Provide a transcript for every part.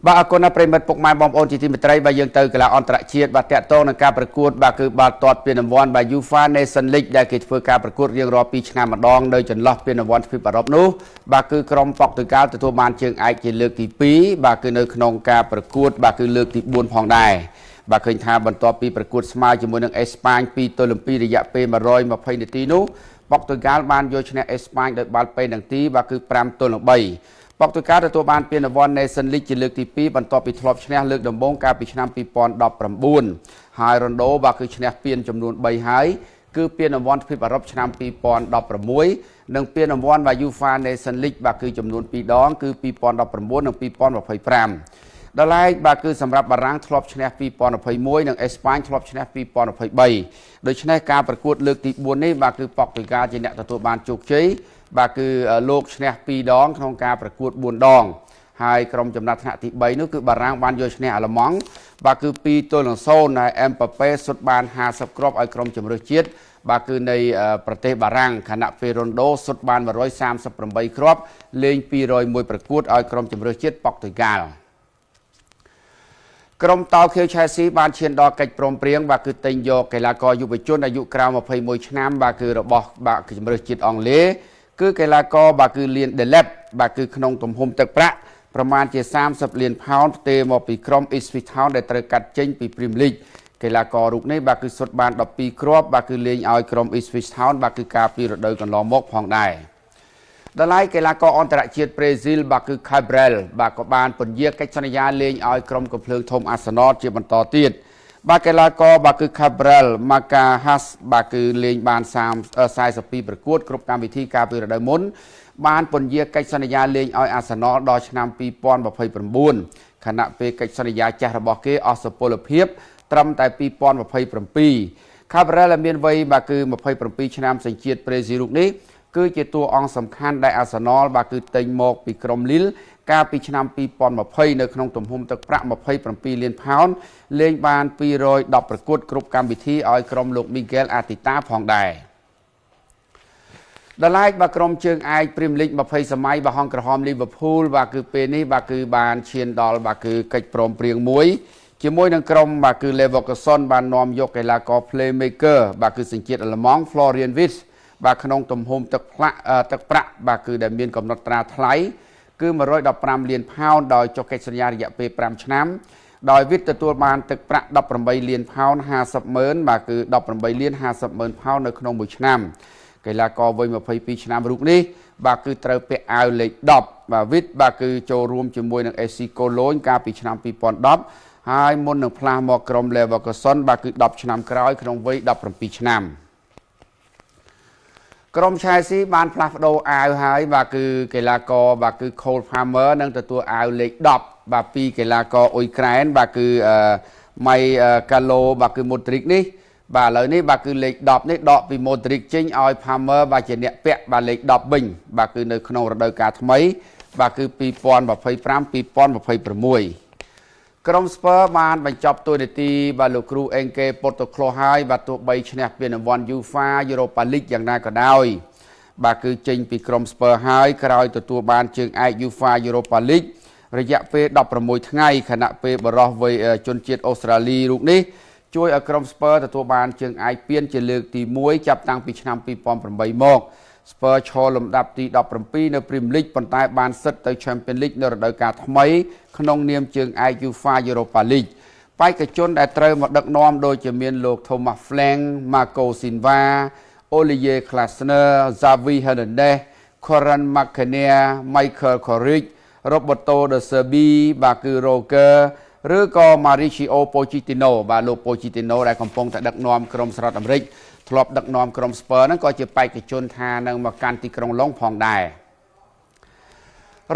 បាទអរគុណណាស់ប្រិយមិត្តពុកម៉ែបងប្អូនជាទីមេត្រីបាទយើងទៅកីឡាអន្តរជាតិបាទតាក់ទងនឹងការប្រកួតបាទគឺបាល់ទាត់ពានរង្វាន់បាទ UEFA Nation League ដែលគេធ្វើការប្រកួតរៀងរាល់2ឆ្នាំម្ដងនៅចន្លោះពានរង្វាន់ទ្វីបអឺរ៉ុបនោះបាទគឺក្រុមប៉ុកទុយហ្គាល់ទទួលបានជើងឯកជាលើកទី2បាទគឺនៅក្នុងការប្រកួតបាទគឺលើកទី4ផងដែរបាទឃើញថាបន្ទាប់ពីប្រកួតស្មើជាមួយនឹងអេស្ប៉ាញ2-2រយៈពេល120នាទីនោះប៉ុកទុយហ្គាល់បានយកឈ្នះអេស្ប៉ាញដោយបាល់ពេណទីបាទគឺ5-3ប៉ុកទុយហ្គាល់ទទួលបានពានរង្វាន់ Nation League ជាលើកទី2បន្ទាប់ពីធ្លាប់ឈ្នះលើកដំបូងកាលពីឆ្នាំ2019ហើយរ៉ុនដូបាទគឺឈ្នះពានចំនួន3ហើយគឺពានរង្វាន់ទ្វីបអឺរ៉ុបឆ្នាំ2016និងពានរង្វាន់បាទ UEFA Nation League បាទគឺចំនួន2ដងគឺ2019និង2025ដល់ឡែកបាទគឺសម្រាប់បារាំងធ្លាប់ឈ្នះ2021និងអេស្ប៉ាញធ្លាប់ឈ្នះ2023ដូច្នេះការប្រកួតលើកទី4នេះបាទគឺប៉ុកទុយហ្គាល់ជាអ្នកទទួលបានជោគជ័យបាទគឺលោកឈ្នះ2ដងក្នុងការប្រកួត4ដងហើយក្រុមចំណាត់ថ្នាក់ទី3នោះគឺបារាំងបានយកឈ្នះអាល្លឺម៉ង់បាទគឺ2-0ហើយអេមប៉ាប៉េសុទ្ធបាន50គ្រាប់ឲ្យក្រុមជម្រើសជាតិបាទគឺនៃប្រទេសបារាំងខណៈពេលរ៉ុនដូសុទ្ធបាន138គ្រាប់លេង201ប្រកួតឲ្យក្រុមជម្រើសជាតិប៉ុកទុយហ្គាល់ក្រុមតោខៀវឆែស៊ីបានឈានដល់កិច្ចព្រមព្រៀងបាទគឺទិញយកកីឡាករយុវជនអាយុក្រោម21ឆ្នាំបាទគឺរបស់បាទជម្រើសជាតិអង់គ្លេសគឺកីឡាករបាទគឺលៀនដេឡេបបាទគឺក្នុងទំហំទឹកប្រាក់ប្រមាណជា30លានផោនផ្ទេរមកពីក្រុម Ipswich Town ដែលត្រូវកាត់ចេញពី Premier League កីឡាកររូបនេះបាទគឺសុទ្ធបាន12គ្រាប់បាទគឺលេងឲ្យក្រុម Ipswich Town បាទគឺការពីរដូវកន្លងមកផងដែរដល់ហើយកីឡាករអន្តរជាតិប្រេស៊ីលបាទគឺ Gabriel បាទក៏បានពន្យាកិច្ចសន្យាលេងឲ្យក្រុមកំភ្លើងធំអាសណលជាបន្តទៀតបាទកីឡាករបាទគឺ Gabriel Magalhaes បាទគឺលេងបាន30 42ប្រកួតគ្រប់កម្មវិធីកាលពីរដូវមុនបានពន្យាកិច្ចសន្យាលេងឲ្យអាសណលដល់ឆ្នាំ2029ខណៈពេលកិច្ចសន្យាចាស់របស់គេអស់សុពលភាពត្រឹមតែ2027 Gabriel ដែលមានវ័យបាទគឺ27ឆ្នាំសញ្ជាតិប្រេស៊ីលរូបនេះគឺជាតួអង្គសំខាន់ដែលអាសណលបាទគឺទិញមកពីក្រុមលីលកាលពីឆ្នាំ2020នៅក្នុងទំហំទឹកប្រាក់27លានផោនលេងបាន210ប្រកួតគ្រប់កម្មវិធីឲ្យក្រុមលោកមីហ្គេលអាទីតាផងដែរដល់ឡែកបាទក្រុមជើងឯកព្រីមលីក20សម័យបាទហងក្រហមលីវើពូលបាទគឺពេលនេះបាទគឺបានឈានដល់បាទគឺកិច្ចព្រមព្រៀងមួយជាមួយនឹងក្រុមបាទគឺ Leverkusen បាននាំយកកីឡាករ Playmaker បាទគឺសញ្ជាតិអាល្លឺម៉ង់ Florian Wirtz បាទក្នុងទំហំទឹកផ្លាក់ទឹកប្រាក់បាទគឺដែលមានកំណត់ត្រាថ្លៃគឺ115លានផោនដោយចុះកិច្ចសន្យារយៈពេល5ឆ្នាំដោយវិទ្យទទួលបានទឹកប្រាក់18លានផោន50ម៉ឺនបាទគឺ18លាន50ម៉ឺនផោននៅក្នុងមួយឆ្នាំកីឡាករវ័យ22ឆ្នាំរូបនេះបាទគឺត្រូវពាក់អាវលេខ10បាទវិទ្យបាទគឺចូលរួមជាមួយនឹង AC Cologne កាលពីឆ្នាំ2010ហើយមុននឹងផ្លាស់មកក្រុម Leverkusen បាទគឺ10ឆ្នាំក្រោយក្នុងវ័យ17ឆ្នាំក្រុមឆែស៊ីបានផ្លាស់ប្ដូរអាវហើយបាទគឺកីឡាករបាទគឺ Cole Palmer នឹងទទួលអាវលេខ10បាទពីកីឡាករអ៊ុយក្រែនបាទគឺម៉ៃកាឡូបាទគឺ Mudryk នេះបាទឥឡូវនេះបាទគឺលេខ10នេះដកពី Mudryk ចេញឲ្យ Palmer បាទជាអ្នកពាក់បាទលេខ10វិញបាទគឺនៅក្នុងរដូវកាលថ្មីបាទគឺ2025 2026ក្រុមស្ពើបានបញ្ចប់តួនាទីបាទលោកគ្រូអេងកេប៉ុតូក្លូហើយបាទទោះបីឈ្នះពានរង្វាន់ UEFA Europa League យ៉ាងណាក៏ដោយបាទគឺចេញពីក្រុមស្ពើហើយក្រោយទទួលបានជើងឯក UEFA Europa League រយៈពេល16ថ្ងៃខណៈពេលបរិះវ័យជនជាតិអូស្ត្រាលីរូបនេះជួយឲ្យក្រុមស្ពើទទួលបានជើងឯកពានជាលើកទី1ចាប់តាំងពីឆ្នាំ2008មកស្ពើឈរលំដាប់ទី17នៅ Premier League ប៉ុន្តែបានសិទ្ធិទៅ Champions League នៅរដូវកាលថ្មីក្នុងនាមជើងឯក UEFA Europa League បេក្ខជនដែលត្រូវមកដឹកនាំដូចជាមានលោក Thomas Frank, Marco Silva, Olivier Glasner, Xavi Hernandez, Kieran McKenna, Michael Carrick, Roberto De Zerbi បាទគឺ Roger ឬក៏ Mauricio Pochettino បាទលោក Pochettino ដែលកំពុងតែដឹកនាំក្រុមសហរដ្ឋអាមេរិកធ្លាប់ដឹកនាំក្រុមស្ពើហ្នឹងក៏ជាបេក្ខជនថានឹងមកកាន់ទីក្រុងឡុងផងដែរ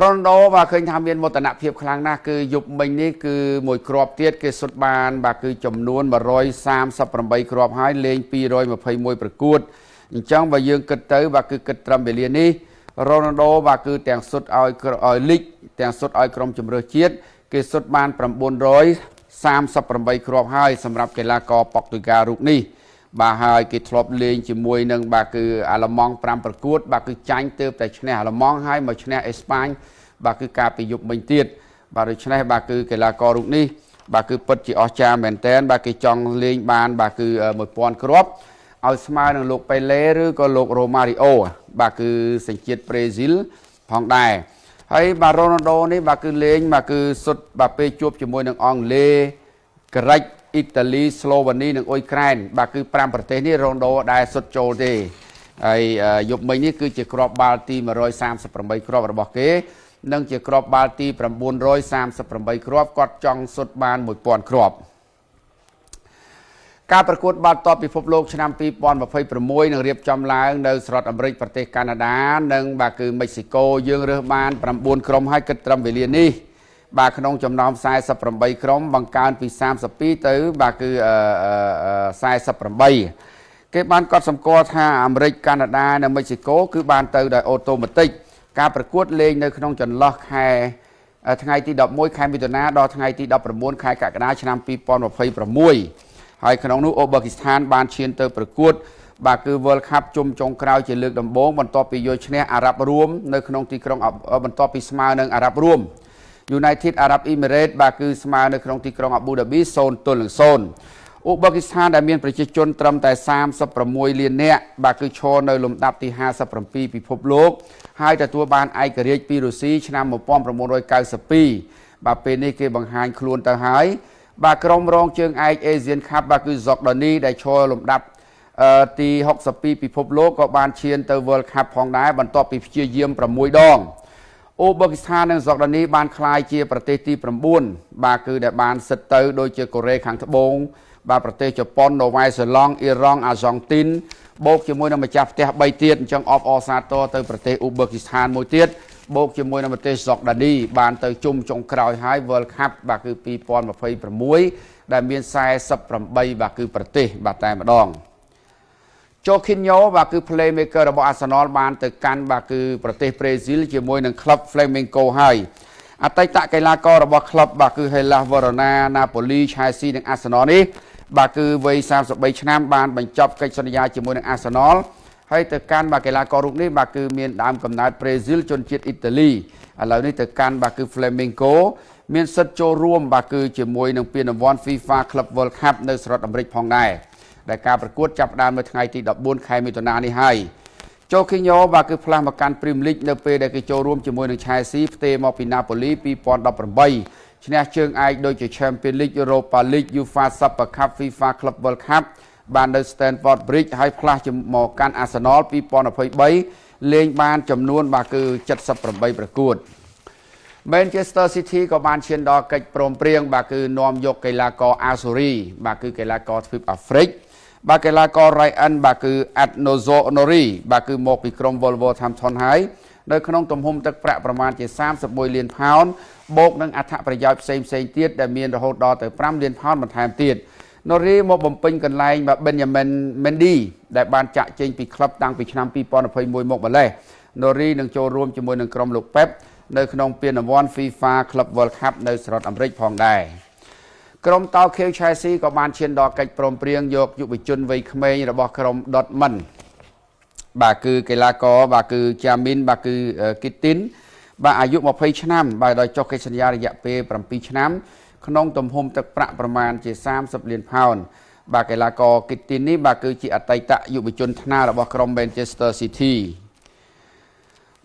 រ៉ុនដូបាទឃើញថាមានមោទនភាពខ្លាំងណាស់គឺយប់មិញនេះគឺមួយគ្រាប់ទៀតគេសុទ្ធបានបាទគឺចំនួន138គ្រាប់ហើយលេង221ប្រកួតអញ្ចឹងបើយើងគិតទៅបាទគឺគិតត្រឹមវេលានេះរ៉ូណាល់ដូបាទគឺទាំងសុទ្ធឲ្យឲ្យលីកទាំងសុទ្ធឲ្យក្រុមជម្រើសជាតិគេសុទ្ធបាន938គ្រាប់ហើយសម្រាប់កីឡាករប៉ុកទុយហ្គាល់រូបនេះបាទហើយគេធ្លាប់លេងជាមួយនឹងបាទគឺអាល្លឺម៉ង់5ប្រកួតបាទគឺចាញ់ទើបតែឈ្នះអាល្លឺម៉ង់ហើយមកឈ្នះអេស្ប៉ាញបាទគឺការពីយប់មិញទៀត បាទដូច្នេះបាទគឺកីឡាកររូបនេះបាទគឺពិតជាអស្ចារ្យមែនតែនបាទគេចង់លេងបានបាទគឺ1000គ្រាប់ឲ្យស្មើនឹងលោកប៉េឡេឬក៏លោករ៉ូម៉ារីអូបាទគឺសញ្ជាតិប្រេស៊ីលផងដែរហើយបាទរ៉ូណាល់ដូនេះបាទគឺលេងបាទគឺសុទ្ធបាទពេលជួបជាមួយនឹងអង់គ្លេសក្រិចអ៊ីតាលីស្លូវ៉ានីនិងអ៊ុយក្រែនបាទគឺ5ប្រទេសនេះរ៉ូណាល់ដូដែលសុទ្ធចូលទេហើយយប់មិញនេះគឺជាគ្រាប់បាល់ទី138គ្រាប់របស់គេនិងជាគ្រាប់បាល់ទី938គ្រាប់គាត់ចង់សុទ្ធបាន1000គ្រាប់ការប្រកួតបាល់ទាត់ពិភពលោកឆ្នាំ2026នឹងរៀបចំឡើងនៅសហរដ្ឋអាមេរិកប្រទេសកាណាដានិងបាទគឺមិចស៊ីកូយើងរើសបាន9ក្រុមហើយគិតត្រឹមវេលានេះបាទក្នុងចំណោម48ក្រុមបង្កើនពី32ទៅបាទគឺ48គេបានកត់សម្គាល់ថាអាមេរិកកាណាដានិងមិចស៊ីកូគឺបានទៅដោយ automatic ការប្រកួតលេងនៅក្នុងចន្លោះខែថ្ងៃទី11ខែមិថុនាដល់ថ្ងៃទី19ខែកក្កដាឆ្នាំ2026ហើយក្នុងនោះអូប៊ឺគីស្ថានបានឈានទៅប្រកួតបាទគឺ World Cup ជុំចុងក្រោយជាលើកដំបូងបន្ទាប់ពីយកឈ្នះអារ៉ាប់រួមនៅក្នុងទីក្រុងបន្ទាប់ពីស្មើនឹងអារ៉ាប់រួម United Arab Emirates បាទគឺស្មើនៅក្នុងទីក្រុងអាប៊ូដាប៊ី0ទល់នឹង0អូប៊ឺគីស្ថានដែលមានប្រជាជនត្រឹមតែ36លាននាក់បាទគឺឈរនៅលំដាប់ទី57ពិភពលោកហើយទទួលបានឯករាជ្យពីរុស្ស៊ីឆ្នាំ1992បាទពេលនេះគេបង្ហាញខ្លួនទៅហើយបាទក្រុមរងជើងឯក Asian Cup បាទគឺ Jordani ដែលឈរលំដាប់ទី62ពិភពលោកក៏បានឈានទៅ World Cup ផងដែរបន្ទាប់ពីព្យាយាម6ដងអូប៊ឺគីស្ថាននិងយ៉ូដានីបានក្លាយជាប្រទេសទី9បាទគឺដែលបានសិទ្ធទៅដូចជាកូរ៉េខាងត្បូងបាទប្រទេសជប៉ុនណូវែសេឡង់អ៊ីរ៉ង់អាហ្សង់ទីនបូកជាមួយនឹងម្ចាស់ផ្ទះ3ទៀតអញ្ចឹងអបអរសាទរទៅប្រទេសអូប៊ឺគីស្ថានមួយទៀតបូកជាមួយនឹងប្រទេសយ៉ូដានីបានទៅជុំចុងក្រោយហើយ World Cup បាទគឺ2026ដែលមាន48បាទគឺប្រទេសបាទតែម្ដង ជូខីនញ៉ូបាទគឺ playmaker របស់ Arsenal បានទៅកាន់បាទគឺប្រទេសប្រេស៊ីលជាមួយនឹងក្លឹប Flamengo ហើយអតីតកីឡាកររបស់ក្លឹបបាទគឺ Hellas Verona, Napoli, Chelsea និង Arsenal នេះបាទគឺវ័យ33ឆ្នាំបានបញ្ចប់កិច្ចសន្យាជាមួយនឹង Arsenal ហើយទៅកាន់បាទកីឡាកររូបនេះបាទគឺមានដើមកំណើតប្រេស៊ីលជនជាតិអ៊ីតាលីឥឡូវនេះទៅកាន់បាទគឺ Flamengo មានសិទ្ធិចូលរួមបាទគឺជាមួយនឹងពានរង្វាន់ FIFA Club World Cup នៅសហរដ្ឋអាមេរិកផងដែរដែលការប្រកួតចាប់ផ្ដើមនៅថ្ងៃទី14ខែមិថុនានេះហើយជូខីញ៉ូបាទគឺផ្លាស់មកកាន់ Premier League នៅពេលដែលគេចូលរួមជាមួយនឹង Chelsea ផ្ទេរមកពី Napoli 2018ឈ្នះជើងឯកដូចជា Champions League, Europa League, UEFA Super Cup, FIFA Club World Cup បាននៅ Stamford Bridge ហើយផ្លាស់មកកាន់ Arsenal 2023លេងបានចំនួនបាទគឺ78ប្រកួត Manchester City ក៏បានឈានដល់កិច្ចព្រមព្រៀងបាទគឺនាំយកកីឡាករអាស៊ូរីបាទគឺកីឡាករទ្វីបអាហ្វ្រិកបាទកីឡាករ Ryan បាទគឺ Ait-Nouri បាទគឺមកពីក្រុម Wolverhampton ហើយនៅក្នុងទំហំទឹកប្រាក់ប្រមាណជា31លានផោនបូកនឹងអត្ថប្រយោជន៍ផ្សេងផ្សេងទៀតដែលមានរហូតដល់ទៅ5លានផោនបន្ថែមទៀតណូរីមកបំពេញកន្លែងបាទ Benjamin Mendy ដែលបានចាក់ចេញពីក្លឹបតាំងពីឆ្នាំ2021មកម្លេះណូរីនឹងចូលរួមជាមួយនឹងក្រុមលោកប៉េបនៅក្នុងពានរង្វាន់ FIFA Club World Cup នៅសហរដ្ឋអាមេរិកផងដែរក្រុមតោខៀវ Chelsea ក៏បានឈានដល់កិច្ចព្រមព្រៀងយកយុវជនវ័យក្មេងរបស់ក្រុម Dortmund បាទគឺកីឡាករបាទគឺ Jamin បាទគឺ Kitin បាទអាយុ20ឆ្នាំបាទដោយចុះកិច្ចសន្យារយៈពេល7ឆ្នាំក្នុងទំហំទឹកប្រាក់ប្រមាណជា30លានផោនបាទកីឡាករ Kitin នេះបាទគឺជាអតីតយុវជនថ្នាលរបស់ក្រុម Manchester City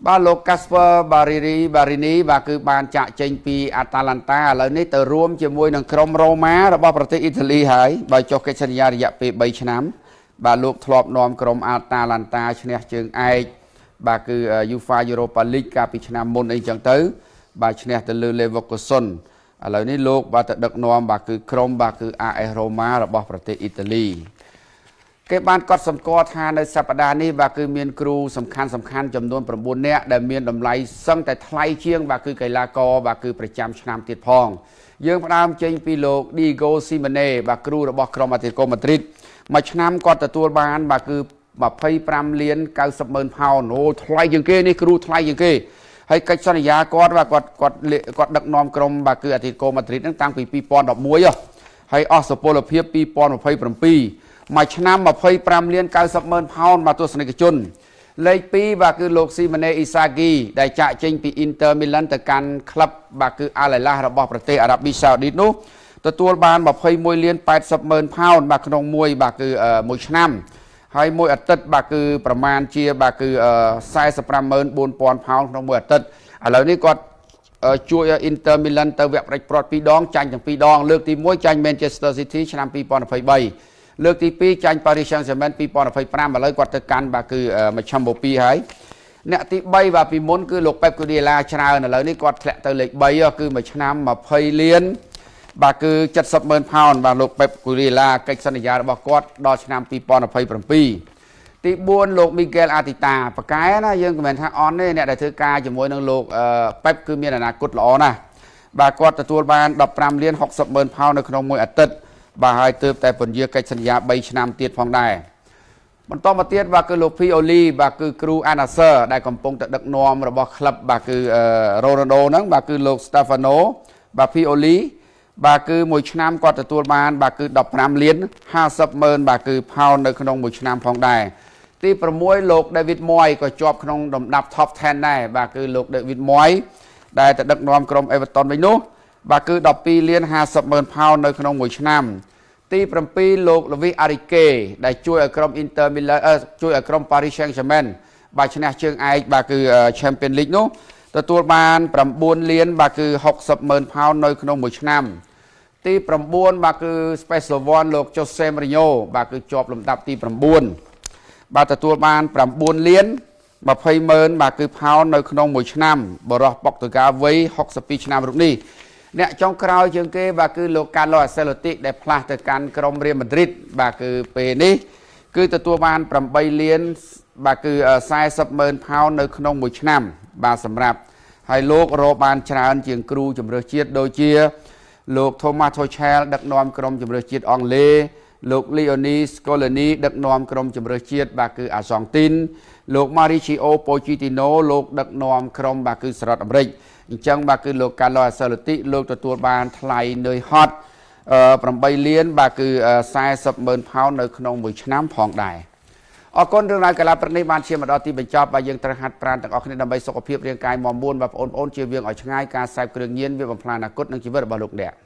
បាទលោក Casper Bariri Barini បាទគឺបានចាក់ចេញពីអាតាឡាន់តាឥឡូវនេះទៅរួមជាមួយនឹងក្រុមរ៉ូម៉ារបស់ប្រទេសអ៊ីតាលីហើយបើចុះកិច្ចសន្យារយៈពេល3ឆ្នាំបាទលោកធ្លាប់នាំក្រុមអាតាឡាន់តាឈ្នះជើងឯកបាទគឺ UEFA Europa League កាលពីឆ្នាំមុនអីចឹងទៅបាទឈ្នះទៅលើ Leverkusen ឥឡូវនេះលោកបាទទៅដឹកនាំបាទគឺក្រុមបាទគឺ AS Roma របស់ប្រទេសអ៊ីតាលីគេបានកត់សម្គាល់ថានៅសប្តាហ៍នេះបាទគឺមានគ្រូសំខាន់សំខាន់ចំនួន9នាក់ដែលមានតម្លៃសឹងតែថ្លៃជាងបាទគឺកីឡាករបាទគឺប្រចាំឆ្នាំទៀតផងយើងផ្ដើមចេញពីលោក Diego Simeone បាទគ្រូរបស់ក្រុមអាត្លេទីកូម៉ាឌ្រីតមួយឆ្នាំគាត់ទទួលបានបាទគឺ25លាន90ម៉ឺនផោនអូថ្លៃជាងគេនេះគ្រូថ្លៃជាងគេហើយកិច្ចសន្យាគាត់បាទគាត់គាត់គាត់ដឹកនាំក្រុមបាទគឺអាត្លេទីកូម៉ាឌ្រីតហ្នឹងតាំងពី2011ហើយអស់សុពលភាព2027មួយឆ្នាំ25លាន90ម៉ឺនផោនបាទទស្សនិកជន លេខ2បាទគឺលោកស៊ីម៉ូណេអ៊ីសាគីដែលចាក់ចេញពី Inter Milan ទៅកាន់ក្លឹបបាទគឺ Al Hilal របស់ប្រទេសអារ៉ាប៊ីសាអូឌីតនោះទទួលបាន21លាន80ម៉ឺនផោនបាទក្នុងមួយបាទគឺមួយឆ្នាំហើយមួយអាទិត្យបាទគឺប្រមាណជាបាទគឺ454,000ផោនក្នុងមួយអាទិត្យឥឡូវនេះគាត់ជួយឲ្យ Inter Milan ទៅវគ្គផ្ដាច់ព្រាត់2ដងចាញ់ទាំង2ដងលើកទី1ចាញ់ Manchester City ឆ្នាំ2023លើកទី2ចាញ់ Paris Saint-Germain 2025ឥឡូវគាត់ទៅកាន់បាទគឺមជ្ឈិមបូព៌ាហើយអ្នកទី3បាទពីមុនគឺលោក Pep Guardiola ច្រើនឥឡូវនេះគាត់ធ្លាក់ទៅលេខ3គឺមួយឆ្នាំ20លានបាទគឺ70ម៉ឺនផោនបាទលោក Pep Guardiola កិច្ចសន្យារបស់គាត់ដល់ឆ្នាំ2027ទី4លោក Miguel Arteta ប៉កែណាយើងក៏មិនថាអន់ទេអ្នកដែលធ្វើការជាមួយនឹងលោក Pep គឺមានអនាគតល្អណាស់បាទគាត់ទទួលបាន15លាន60ម៉ឺនផោននៅក្នុងមួយអាទិត្យបាទហើយទើបតែពន្យាកិច្ចសន្យា3ឆ្នាំទៀតផងដែរបន្តមកទៀតបាទគឺលោក Pioli បាទគឺគ្រូអាណាសឺដែលកំពុងតែដឹកនាំរបស់ក្លឹបបាទគឺរ៉ូណាល់ដូហ្នឹងបាទគឺលោក Stefano បាទ Pioli បាទគឺមួយឆ្នាំគាត់ទទួលបានបាទគឺ15លាន50ម៉ឺនបាទគឺផោននៅក្នុងមួយឆ្នាំផងដែរទី6លោក David Moyes ក៏ជាប់ក្នុងលំដាប់ Top 10ដែរបាទគឺលោក David Moyes ដែលទៅដឹកនាំក្រុម Everton វិញនោះបាទគឺ12លាន50ម៉ឺនផោននៅក្នុងមួយឆ្នាំទី7លោក Luis Enrique ដែលជួយឲ្យក្រុម Inter Milan ជួយឲ្យក្រុម Paris Saint-Germain បាទឈ្នះជើងឯកបាទគឺ Champions League នោះទទួលបាន9លានបាទគឺ60ម៉ឺនផោននៅក្នុងមួយឆ្នាំទី9បាទគឺ Special One លោក Jose Mourinho បាទគឺជាប់លំដាប់ទី9បាទទទួលបាន9លាន20ម៉ឺនបាទគឺផោននៅក្នុងមួយឆ្នាំបរិះប៉ុកតុយហ្គាល់វ័យ62ឆ្នាំរូបនេះអ្នកចុងក្រោយជាងគេបាទគឺលោកកាឡូអាសេឡូទីដែលផ្លាស់ទៅកាន់ក្រុមរៀលម៉ាឌ្រីតបាទគឺពេលនេះគឺទទួលបាន8លានបាទគឺ40ម៉ឺនផោននៅក្នុងមួយឆ្នាំបាទសម្រាប់ហើយលោករកបានច្រើនជាងគ្រូជម្រើសជាតិដូចជាលោក Thomas Tuchel ដឹកនាំក្រុមជម្រើសជាតិអង់គ្លេសលោក Lionel Scaloni ដឹកនាំក្រុមជម្រើសជាតិបាទគឺអាសង់ទីនលោក Mauricio Pochettino លោកដឹកនាំក្រុមបាទគឺសហរដ្ឋអាមេរិកអញ្ចឹងបាទគឺលោក Carlo Ancelotti លោកទទួលបានថ្លៃនឿយហត់8លានបាទគឺ40ម៉ឺនផោននៅក្នុងមួយឆ្នាំផងដែរអរគុណរឿងរ៉ាវកីឡាព្រឹកនេះបានឈានមកដល់ទីបញ្ចប់បាទយើងត្រូវហាត់ប្រាណទាំងអស់គ្នាដើម្បីសុខភាពរាងកាយមាំមួនបាទបងប្អូនជៀសវាងឲ្យឆ្ងាយការសេពគ្រឿងញៀនវាបំផ្លាញអនាគតនិងជីវិតរបស់លោកអ្នក។